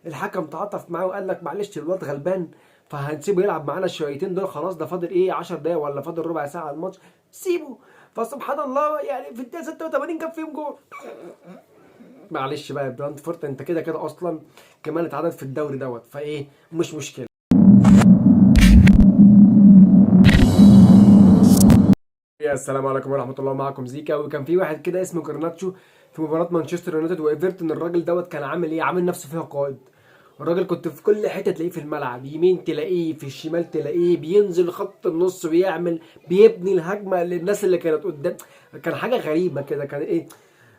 الحكم تعاطف معاه وقال لك معلش الواد غلبان، فهنسيبه يلعب معانا الشويتين دول، خلاص ده فاضل ايه 10 دقايق ولا فاضل ربع ساعة على الماتش، سيبه. فسبحان الله يعني في الدقيقة 86 جاب فيهم جول. معلش بقى يا برانتفورد، انت كده كده اصلا كمان اتعدد في الدوري دوت، فايه مش مشكلة. يا السلام عليكم ورحمة الله، معكم زيكا. وكان في واحد كده اسمه جرناتشو في مباراة مانشستر يونايتد وايفرتون. الراجل دوت كان عامل ايه؟ عامل نفسه فيها قائد. الراجل كنت في كل حتة تلاقيه في الملعب، يمين تلاقيه، في الشمال تلاقيه، بينزل خط النص بيعمل، بيبني الهجمة للناس اللي كانت قدام. كان حاجة غريبة كده، كان ايه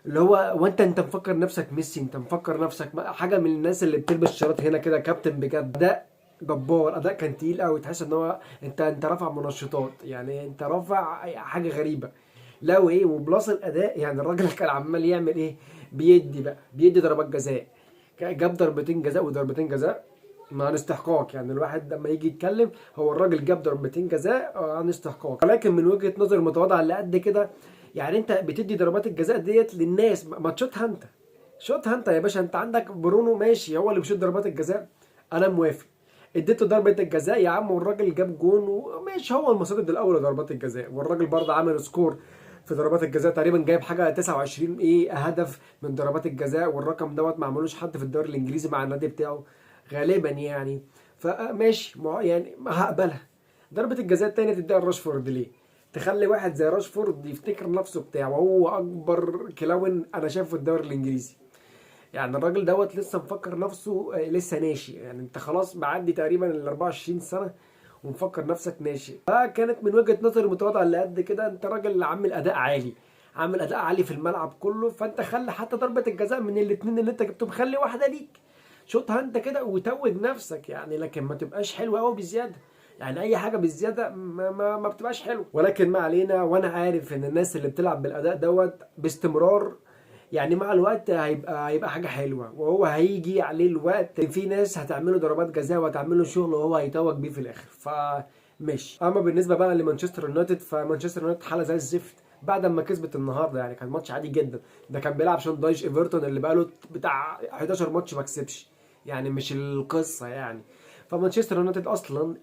اللي هو وانت مفكر نفسك ميسي، انت مفكر نفسك حاجة من الناس اللي بتلبس شراط هنا كده. كابتن بجد، اداء جبار، اداء كان تقيل قوي، تحس ان هو انت رافع منشطات، يعني انت رافع حاجة غريبة. لا وايه و plus الاداء، يعني الراجل كان عمال يعمل ايه؟ بيدي بقى، بيدي ضربات جزاء، جاب ضربتين جزاء وضربتين جزاء عن استحقاق. يعني الواحد لما يجي يتكلم هو الراجل جاب ضربتين جزاء عن استحقاق، ولكن من وجهة نظر المتواضعة اللي قد كده، يعني انت بتدي ضربات الجزاء ديت للناس، ما تشوتها انت، شوتها انت يا باشا. انت عندك برونو ماشي هو اللي بيشوط ضربات الجزاء، انا موافق، اديته ضربة الجزاء يا عم والراجل جاب جون وماشي، هو المسدد الاول لضربات الجزاء، والراجل برضه عامل score في ضربات الجزاء، تقريبا جايب حاجة 29 ايه هدف من ضربات الجزاء، والرقم دوت ما عملوش حد في الدوري الانجليزي مع النادي بتاعه غالبا يعني. فماشي يعني هقبلها. ضربه الجزاء الثانية تديها لراشفورد ليه؟ تخلي واحد زي راشفورد يفتكر نفسه بتاع، وهو اكبر clown انا شايفه في الدوري الانجليزي. يعني الراجل دوت لسه مفكر نفسه لسه ناشئ، يعني انت خلاص معدي تقريبا ال 24 سنة ومفكر نفسك ناشئ. فكانت من وجهه نظري المتواضعة اللي قد كده، انت راجل عامل اداء عالي، عامل اداء عالي في الملعب كله، فانت خلي حتى ضربه الجزاء من الاثنين اللي انت جبتهم خلي واحدة ليك، شوطها انت كده وتوج نفسك يعني، لكن ما تبقاش حلوة قوي بزيادة. يعني اي حاجة بالزيادة ما بتبقاش حلوة. ولكن ما علينا، وانا عارف ان الناس اللي بتلعب بالاداء دوت باستمرار يعني مع الوقت هيبقى حاجة حلوة، وهو هيجي عليه الوقت في ناس هتعمله ضربات جزاء وهتعمله شغل وهو هيتوج بيه في الاخر، فماشي. اما بالنسبة بقى لمانشستر يونايتد، فمانشستر يونايتد حاله زي الزفت بعد ما كسبت النهارده. يعني كان ماتش عادي جدا، ده كان بيلعب شون دايش ايفرتون اللي بقاله بتاع 11 ماتش ما كسبش، يعني مش القصة يعني. فمانشستر يونايتد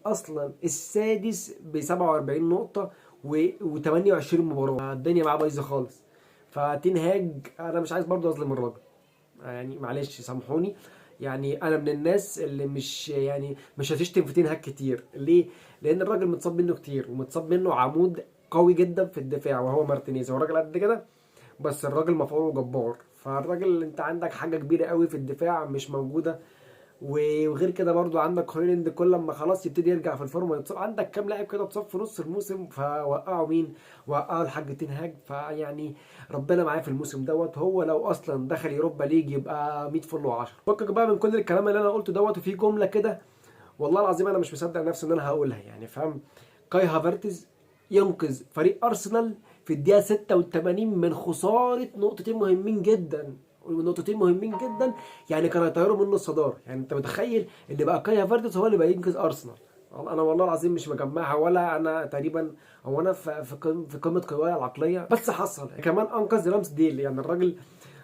اصلا السادس ب 47 نقطة و28 مباراة، الدنيا معاه بايظة خالص. فتين هاج انا مش عايز برضو اظلم الراجل، يعني معلش سامحوني، يعني انا من الناس اللي مش يعني مش هتشتم في تين هاج كتير. ليه؟ لان الراجل متصاب منه كتير، ومتصاب منه عمود قوي جدا في الدفاع وهو مارتينيز، هو الراجل قد كده بس الراجل مفعوله جبار. فالراجل انت عندك حاجة كبيرة قوي في الدفاع مش موجودة، وغير كده برضو عندك هويلاند كل لما خلاص يبتدي يرجع في الفورمة يتصاب، عندك كام لاعب كده اتصاب في نص الموسم، فوقعوا مين؟ وقعوا الحاج تين هاج. فيعني ربنا معاه في الموسم دوت، هو لو اصلا دخل يوروبا ليج يبقى 100 فل و10. فكك بقى من كل الكلام اللي انا قلته دوت، وفي جملة كده والله العظيم انا مش مصدق نفسي ان انا هقولها، يعني فاهم؟ كاي هافرتز ينقذ فريق ارسنال في الدقيقة 86 من خسارة نقطتين مهمين جدا، نقطتين مهمين جدا، يعني كانوا هيطيروا منه الصدارة. يعني انت متخيل اللي بقى كاي هافرتز هو اللي بقى ينقذ ارسنال؟ انا والله العظيم مش مجمعها، ولا انا تقريبا هو انا في قمة قوايا العقلية، بس حصل. كمان انقذ رامس ديل، يعني الراجل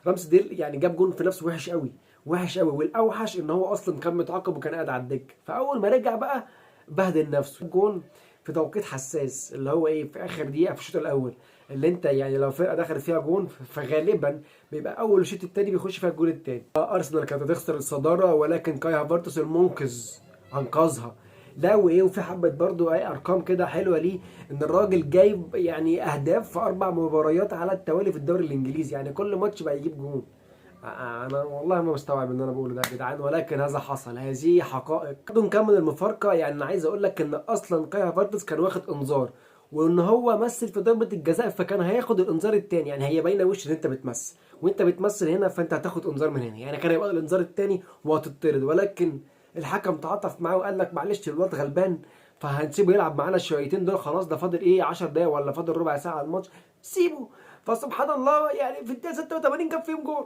رامس ديل يعني جاب جون في نفسه وحش قوي، وحش قوي، والاوحش ان هو اصلا كان متعاقب وكان قاعد على الدكة، فاول ما رجع بقى بهدل نفسه. جون في توقيت حساس اللي هو ايه، في اخر دقيقة في الشوط الاول، اللي انت يعني لو فرقه دخلت فيها جون فغالبا بيبقى اول الشوط الثاني بيخش فيها الجون الثاني. ارسنال كانت هتخسر الصدارة، ولكن كاي هافرتز المنقذ انقذها. لا وايه، وفي حبه برضو ايه ارقام كده حلوة ليه، ان الراجل جايب يعني اهداف في 4 مباريات على التوالي في الدوري الانجليزي، يعني كل ماتش بقى يجيب جون. انا والله ما مستوعب ان انا بقوله ده يا جدعان، ولكن هذا حصل، هذه حقائق. برضه نكمل المفارقة، يعني انا عايز اقول لك ان اصلا كاي هافرتز كان واخد انذار، وان هو مثل في ضربه الجزاء فكان هياخد الانذار الثاني، يعني هي باينة وش ان انت بتمثل، وانت بتمثل هنا فانت هتاخد انذار من هنا، يعني كان هيبقى الانذار الثاني وهتطرد، ولكن الحكم تعاطف معاه وقال لك معلش الواد غلبان، فهنسيبه يلعب معانا الشويتين دول، خلاص ده فاضل ايه 10 دقايق ولا فاضل ربع ساعة على الماتش، سيبه. فسبحان الله يعني في الدقيقة 86 جاب فيهم جول.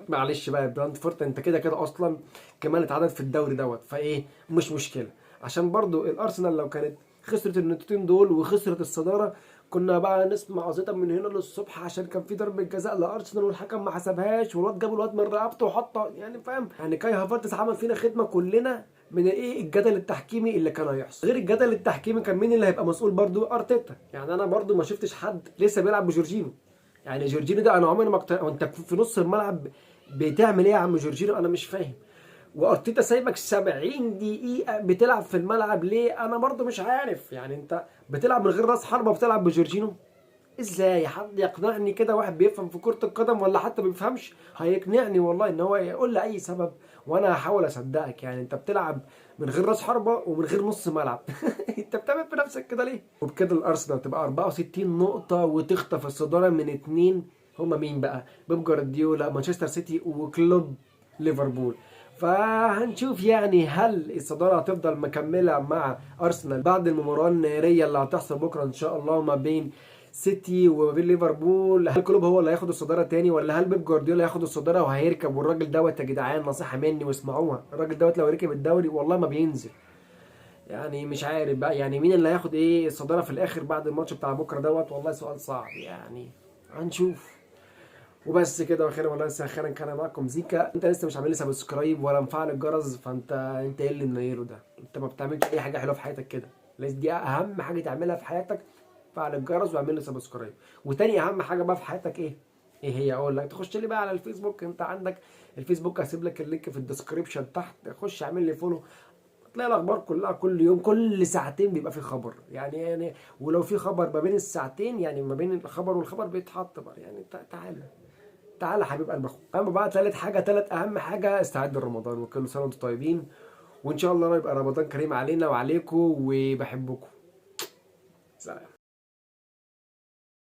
معلش بقى يا برانتفورد، انت كده كده اصلا كمان اتعدد في الدوري دوت، فايه مش مشكلة، عشان برضو الارسنال لو كانت خسرت النقطتين دول وخسرت الصدارة كنا بقى نسمع زيطه من هنا للصبح عشان كان في ضربه جزاء لارسنال والحكم ما حسبهاش، والواد جاب الواد من رقبته وحطه، يعني فاهم؟ يعني كاي هافرتز عمل فينا خدمة كلنا من ايه الجدل التحكيمي اللي كان هيحصل. غير الجدل التحكيمي كان مين اللي هيبقى مسؤول برضو؟ ارتيتا. يعني انا برضو ما شفتش حد لسه بيلعب بجورجينو، يعني جورجينو ده انا عمري ما انت في نص الملعب بتعمل ايه يا عم جورجينو؟ انا مش فاهم. وارتيتا سايبك 70 دقيقة بتلعب في الملعب ليه؟ انا برضو مش عارف. يعني انت بتلعب من غير راس حربة بتلعب بجورجينو ازاي؟ حد يقنعني كده، واحد بيفهم في كرة القدم ولا حتى ما بيفهمش هيقنعني والله ان هو يقول لي اي سبب وانا هحاول اصدقك. يعني انت بتلعب من غير راس حربة ومن غير نص ملعب انت بتعمل في نفسك كده ليه؟ وبكده الارسنال تبقى 64 نقطة وتخطف الصدارة من 2، هما مين بقى؟ بيب جوارديولا، مانشستر سيتي، وكلوب ليفربول. فهنشوف يعني هل الصدارة هتفضل مكملة مع أرسنال بعد المباراة النارية اللي هتحصل بكرة إن شاء الله ما بين سيتي وما بين ليفربول. هل كلوب هو اللي هياخد الصدارة تاني، ولا هل بيب جوارديولا هياخد الصدارة وهيركب؟ والراجل دوت يا جدعان نصيحة مني واسمعوها، الراجل دوت لو ركب الدوري والله ما بينزل. يعني مش عارف بقى يعني مين اللي هياخد ايه الصدارة في الآخر بعد الماتش بتاع بكرة دوت، والله سؤال صعب يعني، هنشوف. وبس كده، وخيرا والله لسه خيرا كان معكم زيكا. انت لسه مش عامل لي subscribe ولا مفعل الجرس، فانت ايه اللي منيله ده؟ انت ما بتعملش اي حاجة حلوة في حياتك كده. لازم دي اهم حاجة تعملها في حياتك، فعل الجرس واعمل لي subscribe. وتاني اهم حاجة بقى في حياتك ايه؟ ايه هي؟ اقول لك، تخش لي بقى على الفيسبوك. انت عندك الفيسبوك، هسيب لك ال link في ال description تحت، خش اعمل لي follow، تلاقي الاخبار كلها كل يوم، كل ساعتين بيبقى في خبر يعني ولو في خبر ما بين الساعتين، يعني ما بين الخبر والخبر بيتحط بقى يعني. تعالى تعالى حبيب قلب اخوك. اما بقى تالت حاجة، تالت اهم حاجة، استعد لرمضان، وكل سنة وانتم طيبين، وان شاء الله يبقى رمضان كريم علينا وعليكم، وبحبكم. سلام.